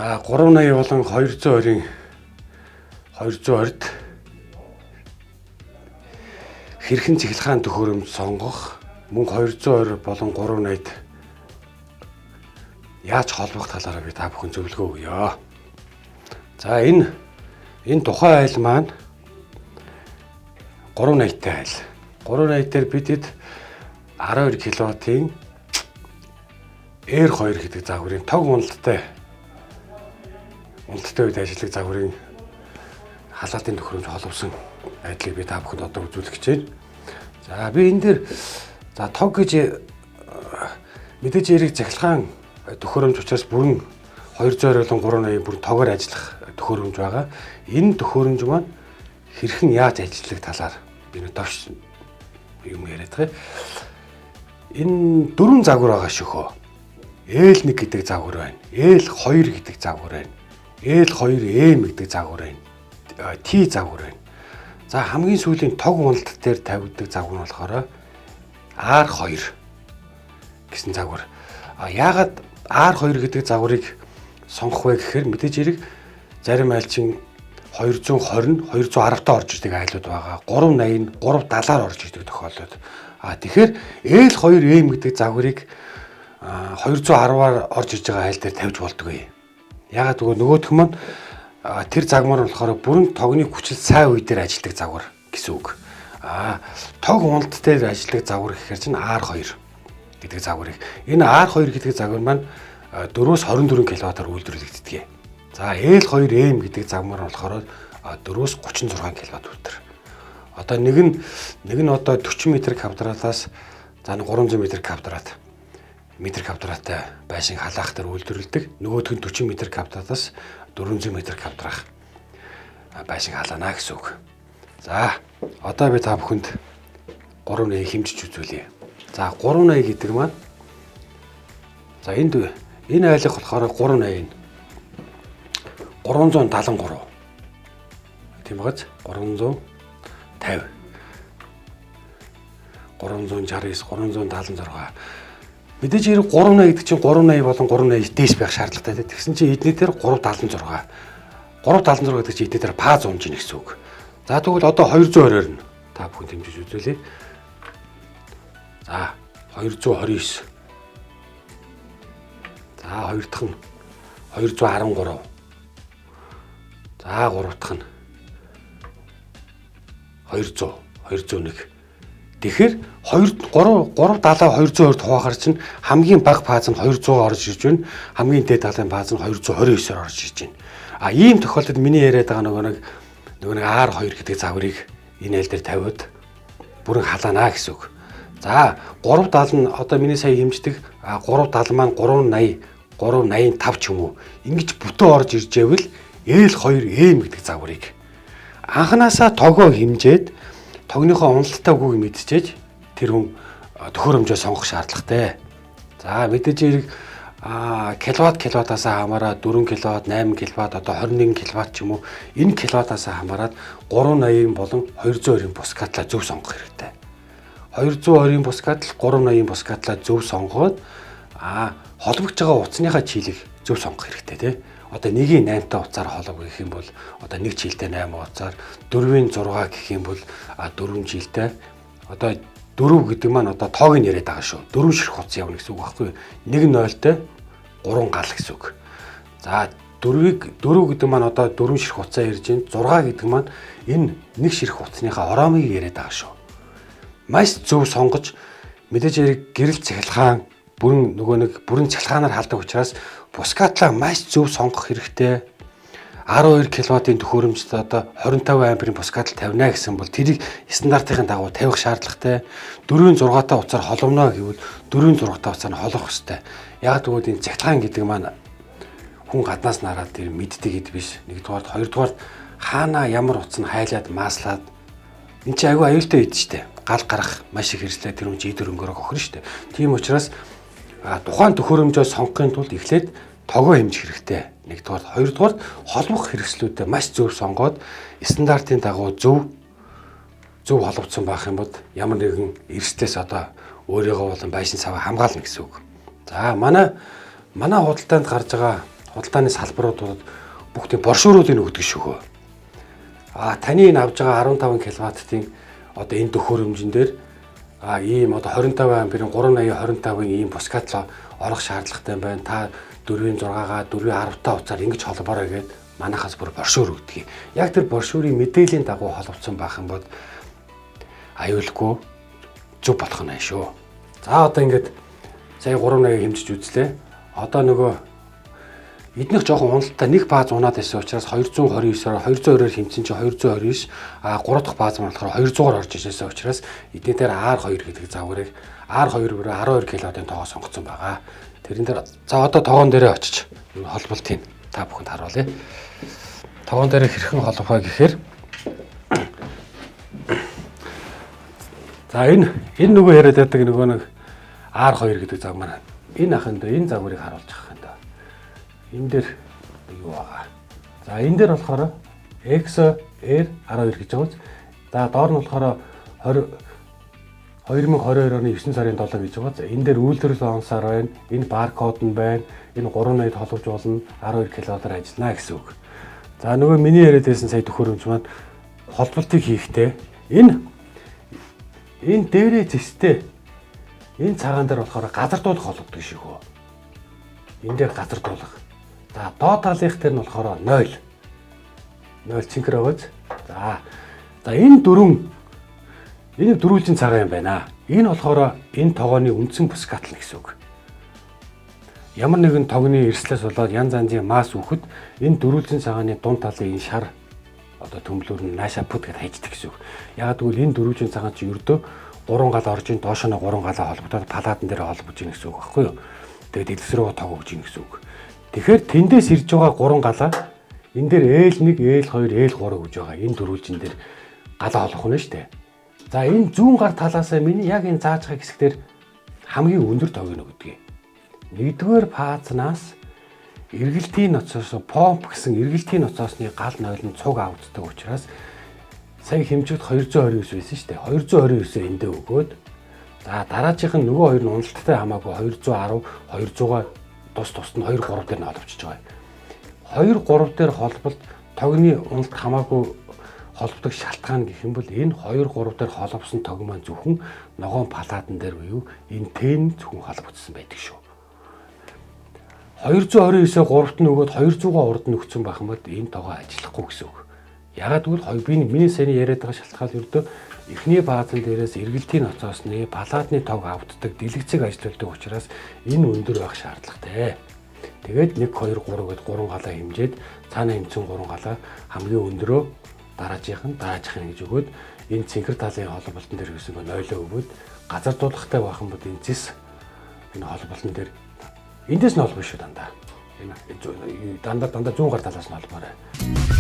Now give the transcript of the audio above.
За 380 болон 220-ын 220-д хэрхэн цахилгаан төхөөрөмж сонгох, мөн 220 болон 380-д яаж холбох талаараа би та бүхэн зөвлөгөө өгье. За энэ тухайн айл маань 380-тай айл. 380 дээр бидэд 12 кВт-ийн R2 гэдэг загварын тог уналттай үед ажиллах загварын халаалтын төхөөрөмж холбосон байдлыг би та бүхэнд одоо үзүүлэх гэж байна. За би энэ дээр за тог гэж мэдээж яриг цахилгаан төхөөрөмж учраас бүрэн 220 болон 380 бүр тогоор ажиллах төхөөрөмж байгаа. Энэ төхөөрөмж маань хэрхэн яаж ажиллах талаар би нэг товч юм яриад байгаа. Энэ дөрвөн загвар байгаа шөхөө. L1 гэдэг загвар байна. L2 гэдэг загвар байна. L2M гэдэг загвар байна. T загвар байна. За хамгийн сүүлийн тог уналт дээр тавигддаг загвар нь болохоор R2 гэсэн загвар. А яагаад R2 гэдэг загварыг сонгох вэ гэхээр мэдээж хэрэг зарим айлчин 220, 210 таа орж ирдэг айлууд байгаа. 380, 370-аар орж ирдэг тохиолдол. А тэгэхээр L2M гэдэг загварыг 210-аар орж ирж байгаа айл дээр тавьж болдгоо. Яагаад гэвэл нөгөөх маань тэр загвар нь болохоор бүрэн тогны хүчил сайн үе дээр ажилладаг загвар гэсэн үг. А тог уналт дээр ажилладаг загвар гэхээр чинь R2 гэдэг загварыг. Энэ R2 гэдэг загвар маань 4-өөс 24 кВт-аар үйлдвэрлэгддэг. За L2M гэдэг загвар нь болохоор 4-өөс 36 кВт үйлдвэр. Одоо нэг нь одоо 40 м квадратаас за 300 м квадрат метр квадраттай байшин халаах дээр үйлдвэрлэдэг. Нөгөөх нь 40 м квадратаас 400 м квадрат байшин халаана гэсэн үг. За одоо би та бүхэнд 380 хэмжиж үзүүлье. За 380 гэдэг маань за энд энэ айлах болохоор 380 373, тийм байгааз, 350, 369, 376. Мэдээж хэрэг 380 гэдэг чинь 380 болон 380 дээш байх шаардлагатай. Тэгсэн чинь эдний дээр 376. 376 гэдэг чинь эдний дээр фаз унж ийн гэсэн үг. За тэгвэл одоо 220-оор нь та бүхэн дэмжиж үзүүлье. За 229. За хоёр дахь нь 213. За гурав дахь нь 200, 201. Тэгэхээр 2 3 370 220 хуваагаар чинь хамгийн бага фаз нь 200 орж ирж байна. Хамгийн дээд талын фаз нь 229-оор орж ирж байна. А ийм тохиолдолд миний яриад байгаа нөгөө нэг R2 гэдэг загварыг энэ айл дээр тавиад бүрэн халаана гэсэн үг. За 370 нь одоо миний сая хэмждэг 370 маань 380, 385 ч юм уу ингэж бүтэн орж ирж байвал L2M гэдэг загварыг анханасаа тогоо хэмжээд тогныхоо уналттай үгийг мэдчихээж тэр хүн төхөөрөмжөө сонгох шаардлагатай. За мэдээж хэрэг киловатт киловаттаас хамаарат 4 киловатт, 8 киловатт, одоо 21 киловатт ч юм уу, энэ киловаттаас хамаарат 380 болон 220-ын бус кабелаа зөв сонгох хэрэгтэй. 220-ын бус кабель, 380-ын бус кабелаа зөв сонгоод холбогдож байгаа утасныхаа чийлийг зөв сонгох хэрэгтэй, тий. Одоо нэгийн 8-та утсаар холбоо гэх юм бол одоо нэг чийлтэй 8 утсаар, 4-ийн 6 гэх юм бол 4 чийлтэй, одоо 4 гэдэг маань одоо тоог нь яриад байгаа шүү. 4 ширхэг утас явна гэсэн үг байхгүй юу? 1 0-тэй 3 гал гэсэн үг. За 4-ийг 4 гэдэг маань одоо 4 ширхэг утсаа ярьж байна. 6 гэдэг маань энэ нэг ширхэг утасныхаа ороомыг яриад байгаа шүү. Маш зөв сонгож, мэдээж хэрэг гэрэл цахилгаан бүрэн нөгөө нэг бүрэн цахилгаанаар халдаг учраас бус кабелаа маш зөв сонгох хэрэгтэй. 12 кВт-ийн төхөөрөмжт одоо 25 амперийн бус кабель тавина гэсэн бол тэрийг стандартын дагуу тавих шаардлагатай. 4-ийн 6 та утсаар холбоно гэвэл 4-ийн 6 та утсаар нь холбох хэрэгтэй. Яг тэгвэл энэ цахилгаан гэдэг маань хүн гаднаас нараад тэр мэддэг хэд биш. Нэгдүгээр, хоёрдугаар хаана ямар утас нь хайлаад мааслаад энэ чинь айгүй аюултай ид штэ. Гал гарах маш их хэрэгслээ, тэр хүн чи эд өрөнгөөрөө хохирно штэ. Тийм учраас тухайн төхөөрөмжөө сонгохын тулд эхлээд тогоо хэмжих хэрэгтэй. Нэгдүгээр, хоёрдугаар холбох хэрэгслүүдээ маш зөв сонгоод стандартын дагуу зөв зөв холбогдсон байх юм бол ямар нэгэн эрсдлээс одоо өөрийгөө болон байшин саваа хамгаална гэсэн үг. За манай худалдаанд гарч байгаа Худалдааны салбаруудад бүх тийм брошюруудыг өгдөг шүүхөө. А таны энэ авж байгаа 15 кВт-ийн одоо энэ төхөөрөмжөн дээр ийм одоо 25 амперийн 380 25-ын ийм пускатло орох шаардлагатай байна. Та 4-ийн 6-гаа 4-ийн 10-таа утсаар ингэж холбоорой гэд манайхаас бүр брошюр өгдөг. Яг тэр брошюрын мэдээллийн дагуу холбоцсон байх юм бол аюулгүй зөв болох нь шүү. За одоо ингээд сая 380-ыг хэмжиж үзлээ. Одоо нөгөө эднийх жоохон уналттай нэг бааз унаад байсан учраас 229-оор 220-оор хэмжсэн чинь 229, а 3 дахь бааз маань болохоор 200-аар орж ирсэн учраас эдний дээр R2 гэдэг загварыг R2 бүрээ 12 кВт-ын тоогоо сонгоцсон байгаа. Тэрэн дээр за одоо тогоон дээрээ очиж холболтыг та бүхэнд харуулъя. Тогоон дээрээ хэрхэн холбох вэ гэхээр за энэ нөгөө яриад байдаг нөгөө нэг R2 гэдэг загвар. Энэ ахын дээр энэ загварыг харуулж байгаа юм да. Энэ дээр юу байгаа. За энэ дээр болохоор XR 12 гэж байгаа. За доор нь болохоор 2022 оны 9 сарын 7 гэж байгаа. За энэ дээр үйлдвэрлэл онсаар байна. Энэ баркод нь байна. Энэ 380 холбож болно. 12 кВт-аар ажиллана гэсэн үг. За нөгөө миний яриад байсан сая төхөөрөмж маань холболтыг хийхдээ энэ дээрээ зэстэй энэ цагаан дээр болохоор газар дуулах холбогддог шиг хөө. Энэ дээр газар дуулах. За доод талынх дээр нь болохоор 0. 0 цэнхэр байгааз. За энэ дөрвөн энийг дөрвөлжин цагаан юм байна. Энэ болохоор энэ тогооны үндсэн пускатл гэсэн үг. Ямар нэгэн тогны эрсдлээс болоод янз янзын масс үхэд энэ дөрвөлжин цагааны дунд талын энэ шар одоо төмблөөр нь наашаа пүт гэдээ хайждаг гэсэн үг. Яг тэгвэл энэ дөрвөлжин цагаан чи ердөө 3 гал орж ин доош нь 3 галаа холбогдоод палаатан дээр холбож ийн гэсэн үг байхгүй юу? Тэгээд дэлгэц рүү тог өгж ийн гэсэн үг. Тэгэхээр тэндээс ирж байгаа 3 галаа энэ дээр L1, L2, L3 гэж байгаа. Энэ дөрвөлжин дээр галаа холбох нь шүү дээ. За энэ зүүн гар талаасаа миний яг энэ зааж байгаа хэсгээр хамгийн өндөр тогийг өгдөг. Нэгдүгээр фазнаас эргэлтийн ноцоос помп гэсэн эргэлтийн ноцоосны гал нойл нь цуг авддаг учраас сая хэмжигд 229 байсан шүү дээ. 229-өө эндээ өгөөд за дараачих нь нөгөө хоёр нь уналттай хамаагүй 210, 200-аа тус тусд нь 2 3 дээр нь холбочж байгаа. 2 3 дээр холболт тогны уналт хамаагүй холбодог шалтгаан гэх юм бол энэ 2 3 дээр холбосон тог маань зөвхөн ногоон палаатан дээр буюу энэ тэн зөвхөн холбогдсон байдаг шүү. 229-өө 3-т нь өгөөд 200-аа урд нь өгсөн байх юм бол энэ тогоо ажиллахгүй гэсэн үг. Ягаад гэвэл би миний саяны яриад байгаа шалтгаан ердөө эхний баазан дээрээс эргэлтийн ноцоосны палаатны тог авддаг дэлгэцийг ажилуулдаг учраас энэ өндөр байх шаардлагатай. Тэгээд 1 2 3 гэд 3 галаа хэмжээд цаана хэмжсэн 3 галаа хамгийн өндөрөө дараачих нь гэж өгөөд энэ цэнхэр талын холболтон дээр гэсэн 0-оо өгөөд газар дуулахтай байх юм бол энэ зэс энэ холболтон дээр эндээс нь холбоо шүү дандаа. Энэ дандаа зүүн гар талаас нь холбоорой.